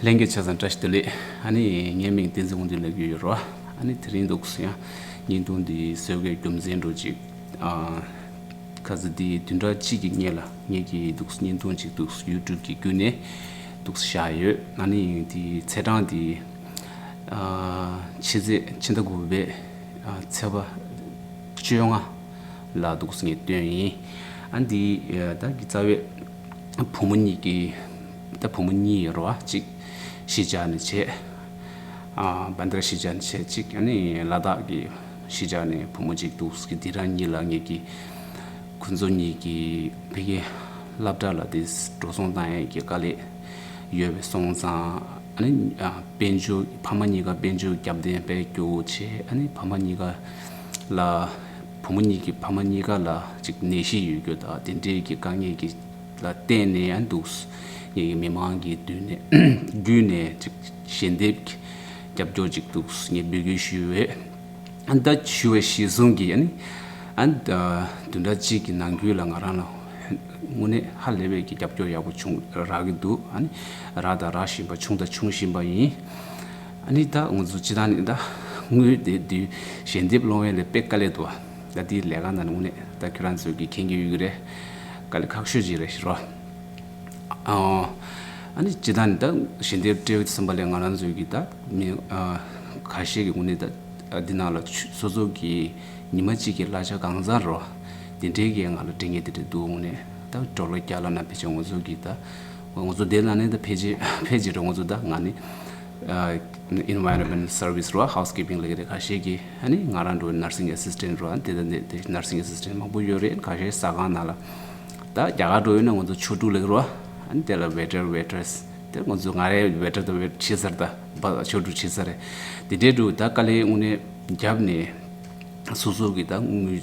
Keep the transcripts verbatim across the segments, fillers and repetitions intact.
ལྷན་རྒྱས་ཆ་ཚང་བཀྲ་ཤིས་བདེ་ལེགས། ཨ་ནི་ངའི་མིང་བསྟན་འཛིན་དབང་འདུས་ལབ་ཀྱི་ཡོད་རེད། ཨ་ནི་དེ་རིང་འདུག་སེ་ཡང་བརྙན་ཐུང་འདི་བཟོ་དགོས་རྒྱུ་མཚན་འདྲ་ཅིག་ཨ། ཁ་སང་འདི་བདུན་ཕྲག་གཅིག་གི་སྔོན་ལ་ངེད་ཀྱིས་འདུག་བརྙན་ཐུང་ཅིག་འདུག་ཡུ་ཊུབ་ཀྱི་བརྒྱུད་ནས་འདུག་བཞག་ཡོད། ཨ་ནི་འདི་ཚེས་གྲངས་འདི་ཨ་ཕྱི་ཚེས་ཕྱི་ཟླ་དགུ་པའི་ཨ་ཚེས་པ་བཅོ་ལྔ་ལ་འདུག་ངས་བཏོན་ཡིན། ཨ་འདི་ད་གི་རྩ་བའི་བུ་མོ་གཉིས་ཀྱི་ད་བུ་མོ་གཉིས་ཡོད་རེད་བ། གཅིག་གཞིས་ཆགས་ནས་བྱས། ཨ་བྷན་དྷ་ར་གཞིས་ཆགས་ནས་བྱས། གཅིག་ཨ་ནི་ལ་དྭགས་ཀྱི་གཞིས་ཆགས་ནས་བུ་མོ་གཅིག་འདུག་གི། འདི་རང་གཉིས་ལ་ངེད་ཀྱིས་ཁོ་ཚོ་གཉིས་ཀྱི་ཕ་གིའི་སློབ་གྲྭ་ལ་དེ་འགྲོ་སོང་བཏང་ཡས་ཀྱི་དཀའ་ལས་ཡོད་པ་སོང་ཙང་། ཨ་ནི་ཨ་དཔལ་འབྱོར་ཕ་མ་གཉིས་ཀ་དཔལ་འབྱོར་རྒྱབ་རྟེན་དཔེ་སྐྱོ་བོ་བྱས། ཨ་ནི་ཕ་མ་གཉིས་ཀ་ལ་བུ་མོ་གཉིས་ཀྱི་ཕ་མ་གཉིས་ཀ་ལ་ཅིག་ནད་གཞི་ཡོད་རྒྱུ་དང་དེ་འདྲའི་གི་དཀའ་ངལ་གྱི་ལ་བརྟེན་ནས་ཨ་འདུག་ངེད་ཀྱི་མི་མང་གི་མདུན་ནས་བརྒྱུད་ནས་ཅིག་ཞལ་འདེབས་ཀྱི་རྒྱབ་སྐྱོར་ཅིག་འདུག་ངས་འབོད་སྐུལ་ཞུས་པས། ཨ་ད་ཞུ་བའི་གཞི་བཟུང་གིས་ཨ་ནི་ཨ་བདུན་ཕྲག་གཅིག་གི་ནང་ཁུལ་ལ་ང་རང་ལ་དངོས་གནས་ཧ་ལས་པའི་གི་རྒྱབ་སྐྱོར་ཡག་པོ་བྱུང་རག་གི་འདུག་ཨ་ནི་རག་དང་རག་བཞིན་པ། བྱུང་དང་འབྱུང་བཞིན་པ་ཡིན། ཨ་ནི་ད་ང་ཚོ་སྤྱིར་བཏང་ནས་ད་དངུལ་དེ་དུས་ཞལ་འདེབས་སློང་ཡས་ལས་དཔེ་དཀའ་ལས་འདུག་ད་དེའི་ལས་ཀ་ནང་དངོས་གནས་ད་ཁྱོད་རང་ཚོས་ཀྱིས་མཁྱེན་གྱི་ཡོད་ཀྱི་རེད། དཀའ་ལས་ཁག་ཤོས་ཅིག་རེད་ཤི་རོ། ཨ་ཨ་ནི་སྤྱིར་བཏང་ནས་ད་ཞལ་འདེབས་སྤྲད་ཟིན་པ་ལས་ང་རང་ཚོས་ཀྱིས་ད་མི་ཨ་ཁ་ཤས་ཀྱི་དངོས་གནས་ད་འདི་ནང་ལ་ཆུ་སོ་སོ་གི་ཉི་མ་གཅིག་གི་གླ་ཆ་གང་ཚང་རོ། དེ་འདྲའི་གི་ང་ལ་འབྲི་ངེས་དེ་འདྲ་འདུག་དངོས་གནས་ད་ཌོ་ལར་བརྒྱ་ལ་ན་ཕལ་ཆེར་ང་ཚོ་གིས་ད་ང་ཚོ་དེ་ལ་ནི་ད་ཕལ་ཆེར་ཕལ་ཆེར་རེད། ང་ཚོ་ད་ང་ནི་ཨ་environment service རོ། housekeeping ལབ་ཀྱི་རེད། ཁ་ཤས་ཀྱིས་ཨ་ནི་ང་རང་འགྲོ་nursing assistant རོ། ཨ་ནི་དེ་ད་དེ་nursing assistant མང་པོ་ཡོད་རེད། ཁ་ཤས་ཟ་ཁང་ནང་ལ་ད་རྒྱ་གར་འགྲོ་ཡོད་ན་ང་ཚོ་ཆོ་འཕྲུལ་ལབ་ཀྱི་རོ། ཨ་ནི་དེ་ལ་waiter waitress དེ་ང་ཚོ་ང་རའི་waiter དང་wait བྱེད་ས་རེད། ད་ཆོ་འཕྲུལ་བྱེད་ས་རེད། དེ་འདྲའི་འགྲོ་ད་དཀའ་ལས་དངོས་གནས་བརྒྱབ་ནས་སོ་སོ་གི་ད་དངུལ་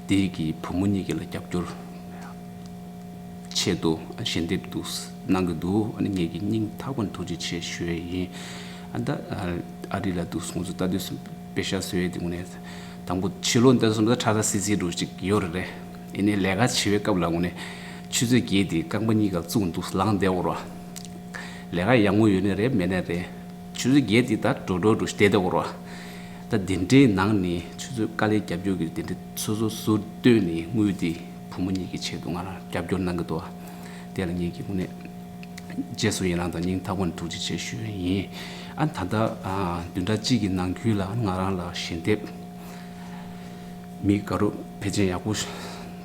དེ་གི་བུ་མོ་གཉིས་ཀྱི་ལ་རྒྱབ་སྐྱོར་ཆེད་དུ་ཞལ་འདེབས་འདུག་གནང་གི་འདུག་ཨ་ནི་ངེད་ཀྱི་སྙིང་ཐག་པ་ནས་ཐུགས་རྗེ་ཆེ་ཞུ་ཡས་ཡིན། ཨ་ད་ཨ་རི་ལ་འདུག་ང་ཚོ་ལྟ་དུས་སུ་པེ་ཤག་བཟོ་ཡས་དེ་དངོས་གནས་དང་པོ་ཕྱི་ལོགས་འདི་སོང་ད་ཁྲ་ཁྲ་སི་སི་འདྲ་ཅིག་ཡོད་རེད། ཡིན་ནའི་ལས་ཀ་བྱེད་པའི་སྐབས་ལ་དངོས་གནས་ཆུ་ཚོད་བརྒྱད་དེ་རྐང་པ་གཉིས་ཀ་བཙུགས་འདུག་ལངས་བསྡད་འོ་རོ། ལས་ཀ་ཡག་མོ་ཡོད་ནའི་རེད་མེད་ནའི་རེད། ཆུ་ཚོད་བརྒྱད་དེ་ད་འགྲོ་འགྲོ་འགྲོ་བསྡད་བསྡད་འོ་རོ། ད་དེ་འདྲའི་ནང་ནས་ཆུ་ཚོད་དཀའ་ལས་རྒྱབ་སྐྱོར་གྱི་དེ་འདྲའི་སོ་སོ་ཟུར་བཏོན་ནས་དངུལ་དེ་བུ་མོ་གཉིས་ཀྱི་ཆེད་དུ་ང་རང་རྒྱབ་སྐྱོར་གནང་གི་འདུག་དེ་ལ་ངེད་ཀྱི་དངོས་གནས་རྗེས་སུ་ཡི་རང་དང་སྙིང་ཐག་པ་ནས་ཐུགས་རྗེ་ཆེ་ཞུ་ཡས་ཡིན། ཨ་ད་ལྟ་ཨ་བདུན་ཕྲག་གཅིག་གི་ནང་ཁུལ་ལ་ང་རང་ལ་ཞལ་འདེབས་མི་དགའ་རབ་ཕལ་ཆེར་ཡག་པོ་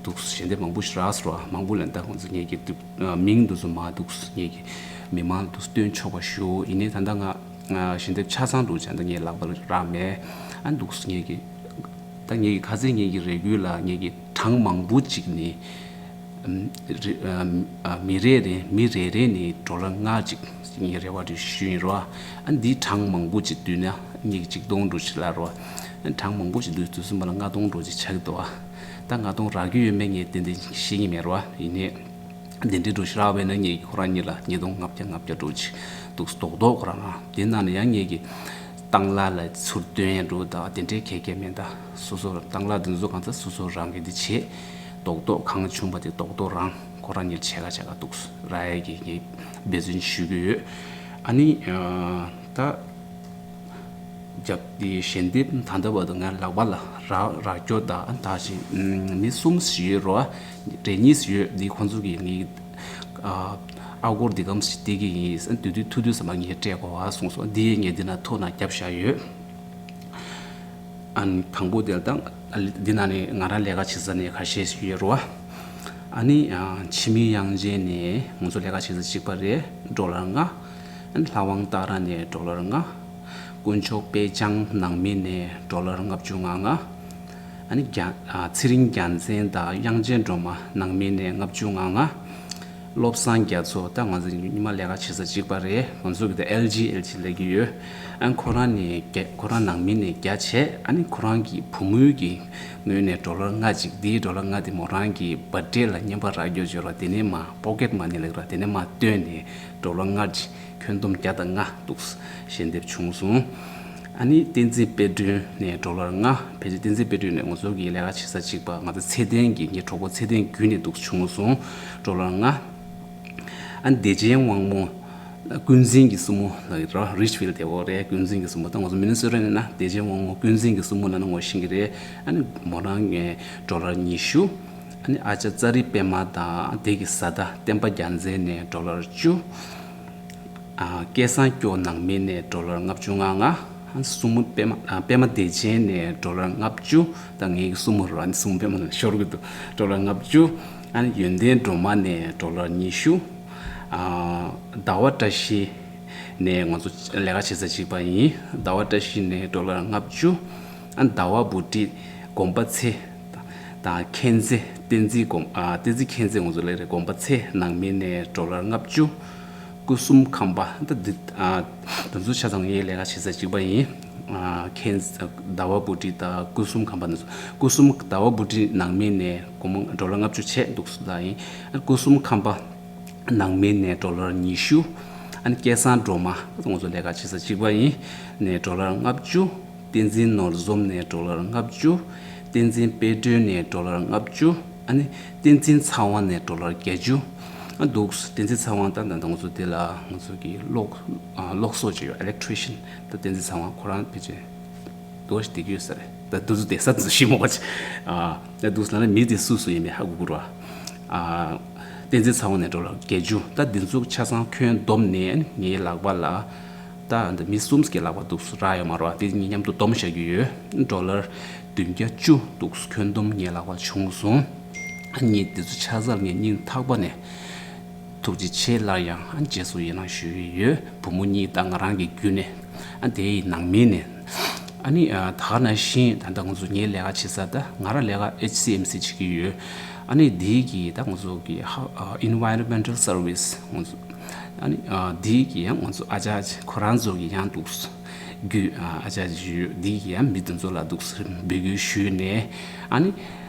འདུག་ཞལ་འདེབས་མང་པོ་ཞིག་རག་སོང་། མང་པོ་ལ་ད་ཁོང་ཚོ་ངེད་ཀྱི་མིང་འདི་ཚོ་མ་འདུག་ངེད་ཀྱི་མི་མང་འདུག་སྟོན་ཆོག་པ་ཞུ། ཡིན་ནའི་ད་ལྟ་ང་ཞལ་འདེབས་ཆ་ཚང་འདུག་ཅང་ད་ངའི་ལག་པ་ལ་རག་མེད། ཨ་འདུག་ངེད་ཀྱི་ད་ངེད་ཀྱི་ཁ་སང་ངེད་ཀྱི་རེ་སྐུལ་ལ་ངེད་ཀྱི་གྲངས་མང་པོ་ཅིག་ནི་རེ་ཨ་མི་རེ་རེ་མི་རེ་རེ་ནས་ཌོ་ལར་ལྔ་ཅིག་ངའི་རེ་བ་དེ་ཞུ་ཡིན་རོ། ཨ་འདིའི་གྲངས་མང་པོ་ཅིག་བསྡུས་ན་ངེད་ཀྱི་ཆིག་སྟོང་འགྲོ་ཅིག་ལ་རོ། ཨ་གྲངས་མང་པོ་ཅིག་བསྡུས་བསྡུས་ཟིན་པ་ལ་ལྔ་སྟོང་འགྲོ་ཅིག་ཆགས་ཀྱི་འདུག་ཨ་ད་ལྔ་སྟོང་རག་གི་ཡོད་མེད་ངས་ཏན་ཏན་ཤེས་ཀྱི་མེད་རོ། ཡིན་ནའི་དེ་འདྲའི་འགྲོ་ཞིག་རག་པས་ན་ངེད་ཀྱི་ཁོ་རང་ཉིད་ལ་ཉིས་སྟོང་ལྔ་བརྒྱ་ལྔ་བརྒྱ་འགྲོ་ཅིག་འདུག་རྡོག་རྡོག་ཁོ་རང་ཨ་དེ་ནང་ནས་ཡང་ངེད་ཀྱི་ཏང་ལ་ལ་ཚུར་སྟོན་ཡས་འགྲོ་ད་དེ་འདྲའི་གལ་གལ་མེད། ད་སོ་སོ་ཏང་ལ་དེ་ཚོ་གང་ཚ་སོ་སོ་རང་གི་དེ་བྱེད། རྡོག་རྡོག་གང་བྱུང་བ་དེ་རྡོག་རྡོག་རང་ཁོ་རང་ཉིད་བྱེད་ག་བྱེད་ག་འདུག་ར་ཡས་ཀྱི་ངས་འབད་བརྩོན་ཞུ་གི་ཡོད། ཨ་ནི་ད་རྒྱབ་དེ་ཞལ་འདེབས་ད་ལྟ་བར་དུ་ངའི་ལག་པ་ལ་རག་རག་སྐྱོར་དང་ད་ཞིག་མི་གསུམ་ཞིག་ཡོད་རོ། རེ་གཉིས་ཞིག་ཡོད་འདི་ཁོང་ཚོ་གིས་ངའི་ཨ་ཨ་སྒོར་འདི་གམ་ཞིག་སྟེར་གི་ཡིན། དུས་དུས་ཐུག་དུས་ཙམ་པ་ངས་སྤྲད་དགོས་པ་གསུངས་སོང་། འདི་ངས་འདི་ན་ཐོ་ན་བརྒྱབ་བཞག་ཡོད། ཨ་ནི་དང་པོ་དེ་ལ་ད་འདི་ནང་ནས་ང་རང་ལས་ཀ་བྱེད་ས་ནས་ཁ་ཤས་ཤིག་ཡོད་རེད་བ། ཨ་ནི་ཨ་འཆི་མེད་དབྱངས་ཅན་ནས་ང་ཚོ་ལས་ཀ་བྱེད་ས་གཅིག་པ་རེད། ཌོ་ལར་ལྔ། ཨ་ནི་ལྷ་དབང་སྟག་ར་ནས་ཌོ་ལར་ལྔ། དཀོན་མཆོག་དཔལ་འབྱང་ནང་མི་ནས་ཌོ་ལར་ལྔ་བཅུ་ང་ལྔ། ཨ་ནི་རྒྱ་ཨ་ཚེ་རིང་རྒྱལ་མཚན་དང་དབྱངས་ཅན་སྒྲོལ་མ་ནང་མི་ནས་ལྔ་བཅུ་ང་ལྔ། བློ་བཟང་རྒྱ་མཚོ་ད་ང་ཚོ་ཉི་མ་ལས་ཀ་བྱེད་ས་གཅིག་པ་རེད། ང་ཚོ་གི་ད་ཨེལ་ཇི་ཨེལ་ཇི་ལབ་ཀྱི་ཡོད། ཨ་ཁོ་རང་ནས་བརྒྱ་ཁོ་རང་ནང་མི་ནས་བརྒྱ་བྱས། ཨ་ནི་ཁོ་རང་གི་བུ་མོའི་གི་ངོས་ནས་ཌོ་ལར་ལྔ་ཅིག་འདིའི་ཌོ་ལར་ལྔ་དེ་མོ་རང་གི་བར་ཌེ་ལ་རྔན་པ་རག་རྒྱུ་བྱོས་ར་དེ་ནས་མ་པོ་ཀེ་ཊི་མ་ནི་ལབ་ར་དེ་ནས་མ་བཏོན་ནས་ཌོ་ལར་ལྔ་ཅིག་ཁྱོན་བསྡོམས་བརྒྱ་དང་ལྔ་འདུག་ཞལ་འདེབས་བྱུང་སོང་། ཨ་ནི་བསྟན་འཛིན་དཔལ་སྒྲོན་ནས་ཌོ་ལར་ལྔ། ཕལ་ཆེར་བསྟན་འཛིན་དཔལ་སྒྲོན་ནས་ང་ཚོ་གི་ལས་ཀ་བྱེད་ས་གཅིག་པ་ང་ཚོ་ཚེ་བརྟན་གྱི་ངའི་གྲོགས་པོ་ཚེ་བརྟན་བརྒྱུད་ནས་འདུག་བྱུང་སོང་ཌོ་ལར་ལྔ། ཨ་ནི་བདེ་ཆེན་དབང་མོ་ ཀུན་གཟིགས་ཀྱི་སྲུ་མོ་ལ་རོ། Richfield དེ་འོ་རེད། ཀུན་གཟིགས་ཀྱི་སྲུ་མོ། ད་ང་ཚོ་མི་ནི་སོ་ཊ་ནས་ན་བདེ་ཆེན་དབང་མོ་ཀུན་གཟིགས་ཀྱི་སྲུ་མོ་ལ་ན་ངོ་ཤེས་ཀྱི་རེད། ཨ་ནི་མོ་རང་ངས་ཌོ་ལར་ཉི་ཤུ། ཨ་ནི་ཨ་ཅག་ཙ་རི་པད་མ་དང་དེ་གི་བཟའ་ཟླ་བསྟན་པ་རྒྱལ་མཚན་ནས་ཌོ་ལར་བཅུ། ཨ། སྐལ་བཟང་སྐྱོ་ནང་མི་ནས་ཌོ་ལར་ལྔ་བཅུ་ང་ལྔ། ཨ། སྲུ་མོ་པད་མ། ཨ། པད་མ་བདེ་ཆེན་ནས་ཌོ་ལར་ལྔ་བཅུ། ད་ངའི་སྲུ་མོ་ར་ནི་སྲུ་མོ་པད་མ་ནས་ཤོར་གི་འདུག་ཌོ་ལར་ལྔ་བཅུ། ཨ་ནི་ཡོན་ཏན་སྒྲོལ་མ་ནས་ཌོ་ལར་ཉི་ཤུ། ཨ། ཟླ་བ་བཀྲ་ཤིས་ནས་ང་ཚོ་ལས་ཀ་བྱེད་ས་གཅིག་པ་ཡིན། ཟླ་བ་བཀྲ་ཤིས་ནས་ཌོ་ལར་ལྔ་བཅུ། ཨ། ཟླ་བ་བུ་ཁྲིད་དགོན་པ་ཚེ་དང་མཁྱེན་བརྩེ་བསྟན་འཛིན་དགོན། ཨ། བསྟན་འཛིན་མཁྱེན་བརྩེ་ང་ཚོ་ལས་རེད། དགོན་པ་ཚེ་ནང་མི་ནས་ཌོ་ལར་ལྔ་བཅུ། སྐུ་གསུམ་ཁང་པ། ད་འདི། ཨ། དེ་ཚོ་ཆ་ཚང་ངའི་ལས་ཀ་བྱེད་ས་གཅིག་པ་ཡིན། ཨ། མཁྱེན། ཟླ་བ་བུ་ཁྲིད་དང་སྐུ་གསུམ་ཁང་པ་ནས། སྐུ་གསུམ། ཟླ་བ་བུ་ཁྲིད་ནང་མི་ནས་སྒོར་མོ་ཌོ་ལར་ལྔ་བཅུ་བྱས་འདུག་སུ་ད་ཡིན། ཨ། སྐུ་གསུམ་ཁང་པ་ནང་མི་ནས་ཌོ་ལར་ཉི་ཤུ། ཨ་ནི་སྐལ་བཟང་སྒྲོལ་མ། ང་ཚོ་ལས་ཀ་བྱེད་ས་གཅིག་པ་ཡིན། ནས་ཌོ་ལར་ལྔ་བཅུ། བསྟན་འཛིན་ནོར་འཛོམས་ནས་ཌོ་ལར་ལྔ་བཅུ། བསྟན་འཛིན་དཔལ་སྒྲོན་ནས་ཌོ་ལར་ལྔ་བཅུ། ཨ་ནི་བསྟན་འཛིན་ཚེ་དབང་ནས་ཌོ་ལར་བརྒྱད་ཅུ། ཨ། འདུག་བསྟན་འཛིན་ཚེ་དབང་ད་ད་ད་ང་ཚོ་དེ་ལ་ང་ཚོ་གི་གློག་ཨ། གློག་གསོག་བྱེད་ཡོད། ཨི་ལེག་ཊི་རི་ཤན། ད་བསྟན་འཛིན་ཚེ་དབང་ཁོ་རང་ཕལ་ཆེར་འདུག་བསྡད་ཀྱི་ཡོད་ས་རེད། ད་འདུག་བསྡད་ས་འདུག་ཤི་མོ་ག་ཅི། ཨ། ད་འདུག་ལ་ན་མི་དེ་སུ་སུ་ཡིན་མིན་ཧ་གོ་གི་རེད་བ། ཨ། བསྟན་འཛིན་ཚེ་དབང་ནས་ཌོ་ལར་བརྒྱད་ཅུ། ད་འདི་ཚོ་ཆ་ཚང་ཁྱོན་བསྡོམས་ནས་ངའི་ལག་པ་ལ། ད་འདི་མི་གསུམ་གྱི་ལག་པ་འདུག་སུ་རག་ཡོད་མ་རེད་བ། དེ་གཉིས་མཉམ་དུ་བསྡོམས་བཞག་གི་ཡོད། ཌོ་ལར་བདུན་བརྒྱ་བཅུ་འདུག་སུ་ཁྱོན་བསྡོམས་ངའི་ལག་པ་བྱུང་སོང་། ཨ་ནི་འདི་ཚོ་ཆ་ཚང་ངས་སྙིང་ཐག་པ་ནས་ཐུགས་རྗེ་ཆེ་སླར་ཡང་ཨ་རྗེས་སུ་ཡི་རང་ཞུ་གི་ཡོད། བུ་མོ་གཉིས་དང་ང་རང་གི་བརྒྱུད་ནས། ཨ། དེ་ཡི་ནང་མི་ནས། ཨ་ནི། ཨ། ད་ག་ནང་བཞིན་ད་ལྟ་ང་ཚོ་ངའི་ལས་ཀ་བྱེད་ས་ད་ང་རང་ལས་ཀ་ཨེཆ་སི་ཨེམ་སི་བྱེད་ཀྱི་ཡོད། ཨ་ནི་འདི་གི་ད་ང་ཚོ་གི་ཧ། ཨ། ཨེན་ཝའི་རོན་མེན་ཊལ་སར་བི་སི་ང་ཚོ། ཨ་ནི། ཨ། འདི་གི་ཡང་ང་ཚོ་ཨ་ཅག་ཁོ་རང་ཚོ་གི་ཡང་འདུག་སུ་རྒྱུས། ཨ། ཨ་ཅག་ཡོད། འདི་གི་ཡང་མི་དེ་ཚོ་ལ་འདུག་སུ་འབོད་སྐུལ་ཞུས་ནས། ཨ་ནི་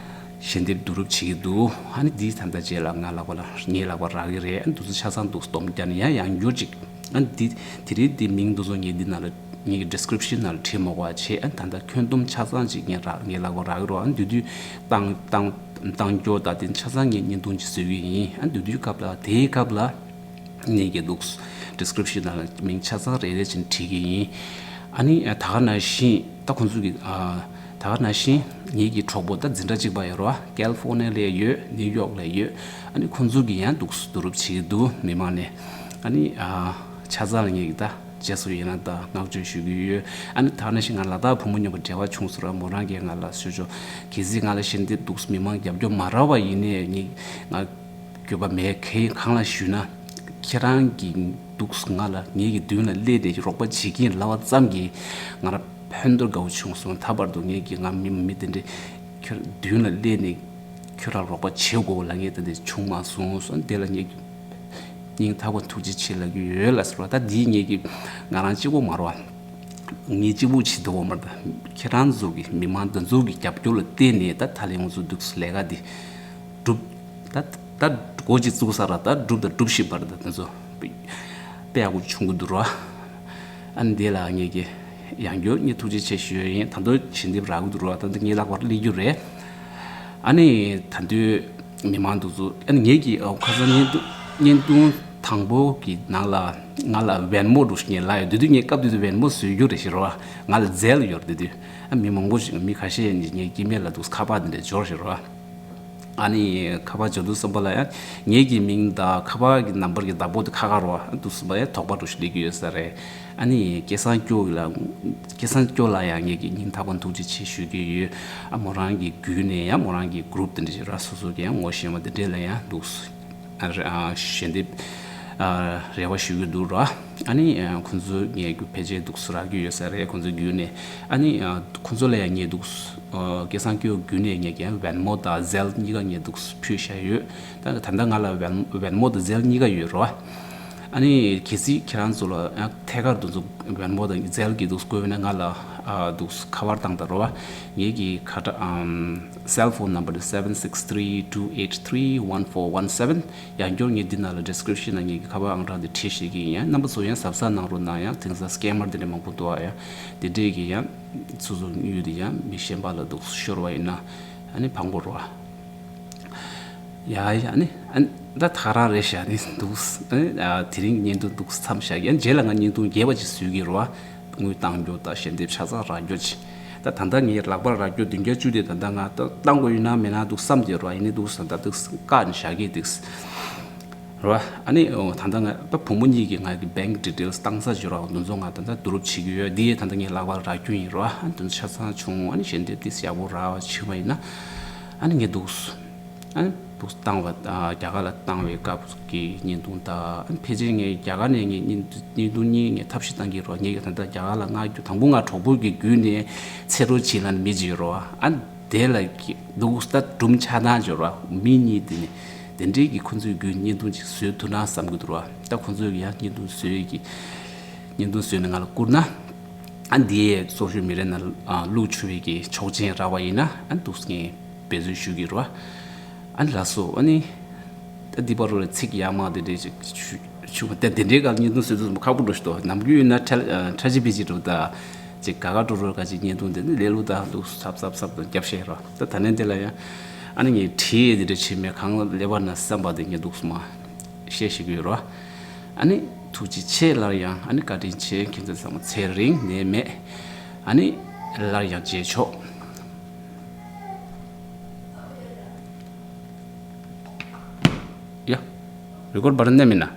ཞལ་འདེབས་བསྡུ་རུབ་བྱེད་ཀྱི་འདུག་ཨ་ནི་འདི་ད་ལྟ་རྗེས་ལ་ང་ལག་པ་ལ་ངའི་ལག་པ་རག་གི་རེད། ཨ་ནི་འདི་ཚོ་ཆ་ཚང་འདུག་སྡོམ་རྒྱག་ནས་ཡང་ཡང་བསྐྱར་ཅིག་ཨ་ནི་འདི་དེ་རིང་འདི་མིང་འདི་ཚོ་ངས་འདི་ནང་ལ་ངའི་ཌི་སི་ཀི་རིབ་ཤན་ནང་ལ་བྲིས་མ་དགོས་པ་བྱས། ཨ་ནི་ད་ལྟ་ཁྱོན་བསྡོམས་ཆ་ཚང་ཅིག་ངས་རག་ངའི་ལག་པ་རག་གི་རེད། ཨ་ནི་དེ་དུས་བཏང་བཏང་བཏང་སྐྱོར་དང་དེ་ཆ་ཚང་ངས་བརྙན་ཐུང་ཅིག་བཟོ་གི་ཡིན། ཨ་ནི་དེ་དུས་སྐབས་ལ་དེའི་སྐབས་ལ། ངེད་ཀྱི་འདུག་ཌི་སི་ཀི་རིབ་ཤན་ནང་ལ་མིང་ཆ་ཚང་རེ་རེ་བཞིན་བྲིས་ཀྱི་ཡིན། ཨ་ནི་ད་ག་ནང་བཞིན་ད་ཁོང་ཚོ་གི། ཨ། ད་ག་ནང་བཞིན་ངེད་ཀྱི་གྲོགས་པོ་ད་འཛིན་གྲྭ་གཅིག་པ་ཡོད་རེད་བ། ཀལ་ཧྥོ་ནི་ཡ་ལ་ཡོད། ནིའུ་ཡོག་ལ་ཡོད། ཨ་ནི་ཁོང་ཚོ་གི་ཡང་འདུག་བསྡུ་རུབ་བྱེད་ཀྱི་འདུག་མི་མང་ནས། ཨ་ནི། ཨ། ཆ་ཚང་ལ་ངེད་ཀྱི་ད་རྗེས་སུ་ཡི་རང་དང་བསྔགས་བརྗོད་ཞུ་གི་ཡོད། ཨ་ནི་ད་ག་ནང་བཞིན་ང་ལ་དྭགས་བུ་མོ་མཉམ་པོ་འབྲེལ་བ་བྱུང་སོང་ར། མོ་རང་གིས་ང་ལ་ཞུ་ཆོག་གལ་སྲིད་ང་ལ་ཞལ་འདེབས་འདུག་མི་མང་རྒྱབ་སྐྱོར་མ་རག་པ་ཡིན་ནའི་ངེད་ང་། འགྱོད་པ་མེད། གང་གང་ལ་ཞུས་ན། ཁྱེད་རང་གི་འདུག་ང་ལ་ངེད་ཀྱི་མདུན་ལ་སླེབས་ནས་རོགས་པ་བྱེད་ཀྱིན་ལབ་པ་ཙམ་གྱིས་ང་རང་ཕན་ཐོགས་དགའ་བོ་བྱུང་སོང་། ད་བར་དུ་ངེད་ཀྱི་ང་མི་མི་དེ་འདྲས་ཁྱོད་མདུན་ལ་སླེབས་ནས་ཁྱོད་རང་རོགས་པ་བྱེད་དགོས་ལབ་མཁན་དེ་འདྲས་བྱུང་མ་སོང་། སོང་དེ་ལ་ངེད་ཀྱི་སྙིང་ཐག་པ་ཐུགས་རྗེ་ཆེ་ལབ་ཀྱི་ཡོད་ལ་ཟེར་བ། ད་འདིའི་ངེད་ཀྱི་ང་རང་གཅིག་པོ་མ་རེད་བ། ངེད་གཅིག་པོ་བྱེད་དགོས་མ་རེད། ད་ཁྱེད་རང་ཚོ་གི་མི་མང་འདི་ཚོ་གི་རྒྱབ་སྐྱོར་ལ་བརྟེན་ནས་ད་ད་ལན་ང་ཚོ་འདུག་ལས་ཀ་འདི་སྒྲུབ། ད་ད་འགོ་ཅིག་བཙུགས་ས་ར་ད་སྒྲུབ་དང་སྒྲུབ་བཞིན་པ་རེད། ད་དེ་ཚོ་དཔེ་ཡག་པོ་བྱུང་གི་འདུག་ར། ཨ་ནི་དེ་ལ་ངེད་ཀྱི་ཡང་བསྐྱར་ངས་ཐུགས་རྗེ་ཆེ་ཞུ་ཡ་ཡིན། ད་དུང་ཞལ་འདེབས་རག་གི་འདུག་ར། ད་དུང་ངའི་ལག་པར་སླེབས་རྒྱུ་རེད། ཨ་ནི་ད་དུང་མི་མང་འདུག་ཚོ། ཨ་ནི་ངེད་ཀྱི་ཨ་ཁ་སང་བརྙན་ཐུང་བརྙན་ཐུང་དང་པོ་གི་ནང་ལ་ང་ལ་བེན་མོ་འདུག་ངས་ལབ་ཡོད། དེ་དུས་ངས་སྐབས་དེ་དུས་བེན་མོ་བཟོ་རྒྱུ་རེད་ཟེར་ར། ང་ལ་ཛེལ་ཡོད་རེད་དེ་དུས། ཨ་མི་མང་པོ་ཞིག་མི་ཁ་ཤས་ངའི་སྐྱེ་དམན་ལ་འདུག་ཁ་པར་དེ་འདྲ་འབྱོར་ཟེར་ར། ཨ་ནི་ཁ་པར་འབྱོར་དུས་ཙམ་པ་ལ་ཡང་ངེད་ཀྱི་མིང་དང་ཁ་པར་གྱི་ནམ་བར་གྱི་བདག་པོ་དེ་ཁ་ཁ་རོ། ཨ་དུས་ཙམ་པ་ཡང་དོགས་པ་འདྲ་ཞིག་སླེབས་ཀྱི་ཡོད་ས་རེད། ཨ་ནི་སྐལ་བཟང་སྐྱོ་ལ་སྐལ་བཟང་སྐྱོ་ལ་ཡང་ངེད་ཀྱི་སྙིང་ཐག་པ་ཐུགས་རྗེ་ཆེ་ཞུ་གི་ཡོད། ཨ་མོ་རང་གི་བརྒྱུད་ནས་ཡང་མོ་རང་གི་གུ་རུབ་དེ་འདྲ་ཞིག་ར་སོ་སོ་གི་ཡང་ངོ་ཤེས་པ་དེ་འདྲས་ལ་ཡང་འདུག་ཨ་རེ་ཨ་ཞལ་འདེབས་ཨ་རེ་བ་ཞུ་གི་འདུག་ར། ཨ་ནི་ཨ་ཁོང་ཚོ་ངའི་རྒྱུ་ཕལ་ཆེར་འདུག་སུ་རག་གི་ཡོད་ས་རེད། ཁོང་ཚོའི་བརྒྱུད་ནས། ཨ་ནི་ཨ་ཁོང་ཚོ་ལ་ཡང་ངས་འདུག་སུ་ཨ་སྐལ་བཟང་སྐྱོ་བརྒྱུད་ནས་ངས་ཀྱང་བེན་མོ་དང་ཛེལ་གཉིས་ཀ་ངས་འདུག་སུ་ཕུལ་བཞག་ཡོད། ད་ད་ལྟ་ང་ལ་བེན་བེན་མོ་དང་ཛེལ་གཉིས་ཀ་ཡོད་ར། ཨ་ནི་གལ་སྲིད་ཁྱེད་རང་ཚོ་ལ་ཡང་ཐད་ཀར་དུ་འཛུགས་བེན་མོ་དང་ཛེལ་གྱི་འདུག་སྐོར་ན་ང་ལ་ཨ་འདུག་ཁ་པར་བཏང་དང་རོ། ངེད་ཀྱི་ཁ་བྲལ་ཨམ་སེལ་ཕོན་ནམ་བར་དེ་seven six three two eight three one four one seven། ཡང་བསྐྱར་ངས་འདི་ནང་ལ་ཌི་སི་ཀི་རིབ་ཤན་ནང་ངེད་ཀྱི་ཁ་པར་ཨང་གྲངས་དེ་བྲིས་ཤེས་ཀྱི་ཡིན། ཡང་རྣམ་པ་ཚོ་ཡང་གཟབ་གཟབ་གནང་རོགས་གནང་། ཡང་དེང་སང་སི་ཀེ་མར་དེ་འདྲ་མང་པོ་འདུག་ཨ་ཡང་དེ་འདྲས་ཀྱི་ཡང་སོ་སོ་གཡུལ་དེ་ཡང་མི་གཞན་པ་ལ་འདུག་ཤོར་བ་ཡིན་ན་ཨ་ནི་ཕངས་པོ་རོ། ཡ་ཡ་ནི་ཨ་ནི་ད་ཐག་རང་རེད་ཤག་ནི་འདུག་ཨ་ནི་ཨ་དེ་རིང་བརྙན་ཐུང་འདུག་མཚམས་བཞག་གི། ཨ་ནི་རྗེས་ལ་ང་བརྙན་ཐུང་རྒྱས་པ་ཅིག་བཟོ་གི་རེད་བ། དངུལ་བཏང་རྒྱུ་དང་ཞལ་འདེབས་ཆ་ཚང་རག་རྒྱུ་ཅིག་ད་ད་ལྟ་ངའི་ལག་པར་རག་རྒྱུ་བདུན་བརྒྱ་བཅུ་དེ་ད་ལྟ་ང་ད་བཏང་དགོས་ཡོད་ན་མེད་ན་འདུག་བསམ་བསྡད་རེད་བ། ཡིན་ནི་འདུག་ད་ལྟ་འདུག་བཀག་ནས་བཞག་གི་འདུག་རེད་བ། ཨ་ནི་ཨོ་ད་ལྟ་ང་ད་བུ་མོ་གཉིས་ཀྱིས་ང་གི་bank details བཏང་ས་ཅིག་རེད་བ། འདི་ཚོ་ང་ད་ལྟ་བསྡུ་རུབ་བྱེད་ཀྱི་ཡོད། འདི་ཡས་ད་ལྟ་ངའི་ལག་པར་རག་རྒྱུ་ཡིན་རེད་བ། ཨ་ནི་འདི་ཚོ་ཆ་ཚང་བྱུང་། ཨ་ནི་ཞལ་འདེབས་ཏོག་ཙམ་ཡག་པོ་རག་པ་བྱུང་བ་ཡིན་ན་ཨ་ནི་ངས་འདུག་ཨ་ནི་འདུག་བཏང་བ། ཨ་རྒྱ་གར་ལ་བཏང་བའི་སྐབས་ཀྱི་བརྙན་ཐུང་དང་། ཨ་ནི་ཕལ་ཆེར་ངས་རྒྱ་གར་ནས་ངས་བརྙན་བརྙན་ཐུང་གཉིས་ངས་ཐབས་ཤེས་བཏང་གི་རེད་བ། ངས་ད་ལྟ་རྒྱ་གར་ལ་མངགས་རྒྱུ། དང་པོ་ང་གྲོགས་པོ་གི་བརྒྱུད་ནས་ཚེ་རོགས་བྱེད་ལ་མི་ཅིག་ཡོད་རེད་བ། ཨ་ནི་དེ་ལ་གི་འདུག་ད་སྒྲུང་ཆགས་སྡང་ཅིག་ཡོད་རེད་བ། མི་གཉིས་དེ་ནས་དེ་འདྲའི་གི་ཁོ་ཚོའི་བརྒྱུད་བརྙན་ཐུང་ཅིག་བཟོས་ཐུབ་ན་བསམ་གྱི་འདུག་རེད་བ། ད་ཁོ་ཚོས་ཡང་བརྙན་ཐུང་བཟོས་ཀྱི་བརྙན་ཐུང་བཟོས་ནས་ང་ལ་བསྐུར་ན། ཨ་འདི་social media ནང་ཨ་བླུག་ཆོག་པའི་གི་ཆོག་མཆན་རག་པ་ཡིན་ན་ཨ་འདུག་ངས་འབད་བརྩོན་ཞུ་གི་རེད་བ། ཨ་ལགས་སོ། ཨ་ནི་ད་འདི་བར་ལ་ཚིག་ཡག་མ་དེ་འདྲས་ཅིག་ཞུ་ཞུ་བ་དེ། དེ་འདྲའི་སྒང་བརྙན་ཐུང་བཟོས་དུས་ཁག་པོ་འགྲོ་ཞིག་འདུག་ནམ་རྒྱུན་ཡིན་ན་ཁྲ་ཁྲ་ཆི་ཕི་ཆི་འགྲོ། ད་ཅིག་དགའ་དགའ་སྤྲོ་སྤྲོ་ག་ཅིག་བརྙན་ཐུང་དེ་ནི་ལས་ལུགས་ད་འདུག་སབ་སབ་སབ་དང་རྒྱབ་བཤད་རོགས། ད་ད་ནས་འདི་ལ་ཡང་ཨ་ནི་ངས་བྲིས་དེ་འདྲ་བྱེད་མེད། གང་ལ་ལེ་བར་ན་བསམ་པ་དེ་ངས་འདུག་སུ་མ་བཤད་ཤེས་ཀྱི་ཡོད་རོགས། ཨ་ནི་ཐུགས་རྗེ་ཆེ། སླར་ཡང་ཨ་ནི་བཀའ་དྲིན་ཆེ། ཁྱེད་ཚོ་ཚང་མ་ཚེ་རིང་ནད་མེད། ཨ་ནི་སླར་ཡང་མཇལ་ཆོག་ཡ། རི་ཀོར་བར་ནས་མིན་ན།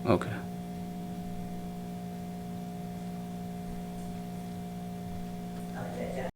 ཨོ་ཁེ།